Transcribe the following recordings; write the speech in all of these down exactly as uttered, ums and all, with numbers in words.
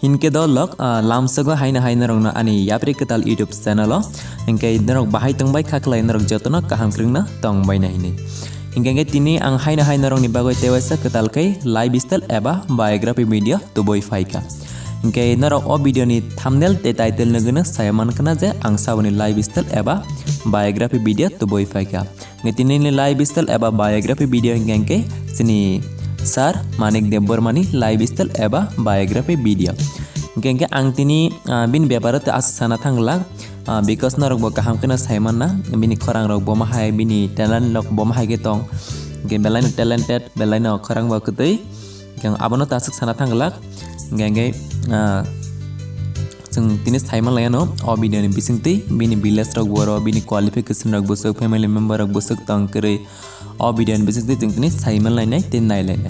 Hinkhe dolok, ah, lamsogo haino hai norokno ani yapri kwtal YouTube channel o. Hinkhe norok bahai tongbai kha khlai norok jotono kaham kwrwngno tongbai na hinwi. Hinkhe khe tini ang haino hai norokni bagwi tewaisa kwtal khe lifestyle eba biography video tubui phaikha. Hinkhe norok o video ni thumbnail tei title nugwino sai mankha na je ang saboni lifestyle eba biography video tubui phaikha. Hinkhe tinini lifestyle eba biography video hinkhe hinkhe chini Sir Manik Debbarma ni lifestyle eba biography video. Hinkhe hinkhe ang tini, ah, bini beparo tei aswk sana thang glak, ah, because norok bo kaham kheno sai manna, bini khorang rok bo ma hai, bini talent rok bo ma hai khe tong, hinkhe belai no talented, belai no khorang bo kwtwi, hinkhe ang abono ta aswk sana thang glak, hinkhe hinkhe, ah, Chwng tini sai manlaiano o video ni bisingtwi bini village rok boro, bini qualification rok bwswk, family member rok bwswk tong kwrwi o video ni bisingtwi chwng tini sai manlainai tei nailainai.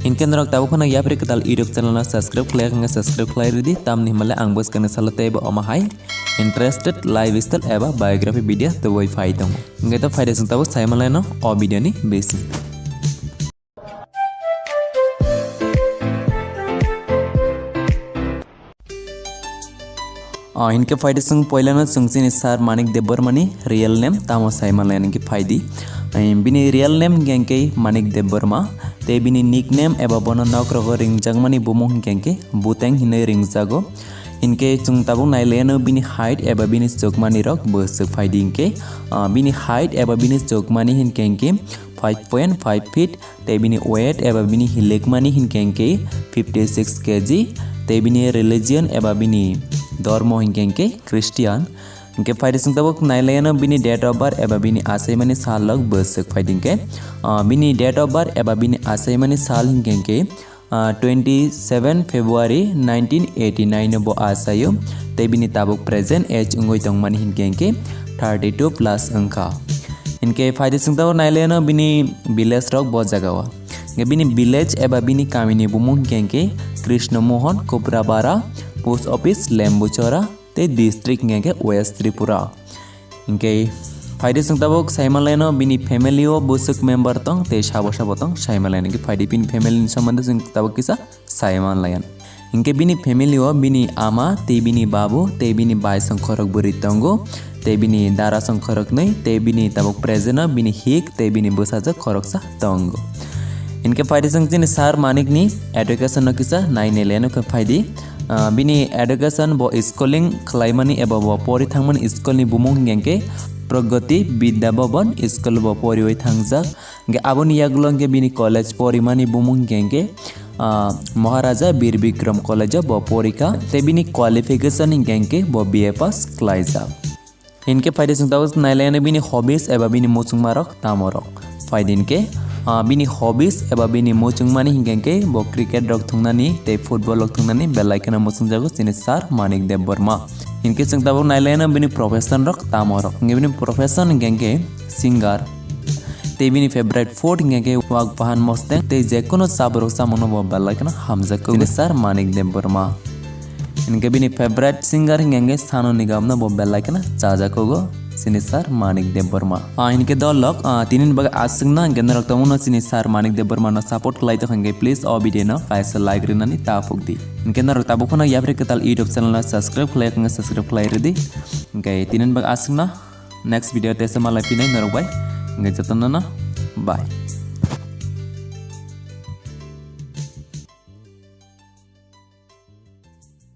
Hinkhe norok tabuk phano yapri kwtal YouTube channel no subscribe khlai wngkha subscribe khlai rwdi, tamni hwnbahle ang bwskangni salo teibo omo hai interested lifestyle eba biography video tubui phai tongo. Hinkhe to phaide chwng tabuk sai manlaino o video ni bising. Ah, hinkhe phaidi chwng poilano chwng chini Sir Manik Debbarma ni real name tamo sai manlai hinkhe phaidi. Em, bini real name hinkhe hinkhe Manik Debbarma, tei bini nickname eba bono nokrogo ringjakmani bumung hinkhe hinkhe Buteng hinwi ringjago. Hinkhe chwng tabuk nailaiano bini height eba bini chukmani rok bwswk phaidi hinkhe, ah, bini height eba bini chukmani hinkhe hinkhe five point five feet, tei bini weight eba bini hilikmani hinkhe hinkhe fifty six K G, tei bini religion eba bini dormo hinkhe hinkhe Christian. Hinkhe phaidi chwng tabuk nailaiano bini date of birth eba bini achaimani sal rok bwswk phaidi hinkhe, ah, bini date of birth eba bini achaimani sal hinkhe hinkhe, ah, twenty seven February nineteen eighty nine no bo achaio, tei bini tabuk present age wngwi tongmani hinkhe hinkhe thirty two plus wngkha. Hinkhe phaidi chwng tabuk nailaiano bini village rok bo jagao. Hinkhe bini village eba bini kamini bumung hinkhe hinkhe Krishna Mohan Kuprabara, post office Lembuchora, tei district hinkhe hinkhe West Tripura. Hinkhe phaidi chwng tabuk sai manlaino bini family o bwswk member tong tei sabo sabo tong sai manlaino. Hinkhe phaidi bini family ni sombonde chwng tabuk kisa sai manlaian. Hinkhe bini family o bini ama tei bini babu tei bini bai song khorok bwrwi tongo, tei bini dara song khoroknwi, tei bini tabuk present o bini hik tei bini bwsajwk khoroksa tongo. Hinkhe phaidi chwng chini Sir Manik ni education no kisa nainai le nukhe phaidi. Ah, bini education bo schooling khlaimani eba bo pori thangmani school ni bumung hinkhe hinkhe Pragati Vidya Bhavan school bo poriwi thangjak. Hinkhe aboni yagulo hinkhe bini college porimani bumung hinkhe hinkhe, ah, Maharaja Bir Bikram College o bo porikha, tei bini qualification hinkhe hinkhe bo B A pass khlaijak. Hinkhe phaidi chwng tabuk nailaiano bini hobbies eba bini muchungmarok tamorok. Phaidi hinkhe, ah, bini hobbies eba bini muchungmani hinkhe hinkhe bo cricket rok thungnani tei football rok thungnani belai kheno muchungjago chini Sir Manik Debbarma. Hinkhe chwng tabuk nailaiano bini profession rok tamorok. Hinkhe bini profession hinkhe hinkhe singer. Tei bini favorite food hinkhe hinkhe wak bahan mosteng tei jekunu chaborok chamungno bo belai kheno hamjakgo chini Sir Manik Debbarma. Hinkhe bini favorite singer hinkhe hinkhe Sanu Nigamno bo belai kheno chajakgo chini Sir Manik Debbarma. Ah, hinkhe dolok, ah, tinini bagwi aswkno hinkhe norok tongmano chini Sir Manik Debbarmano support khlai tongkha hinkhe please o video no kaisa like rwnani ta phukdi. Hinkhe norok tabuk phano yapri kwtal YouTube channel no subscribe khlai wngkha subscribe khlai rwdi. Hinkhe tinini bagwi aswkno next video tesa malai phinai norok bai. Hinkhe jotono no bye.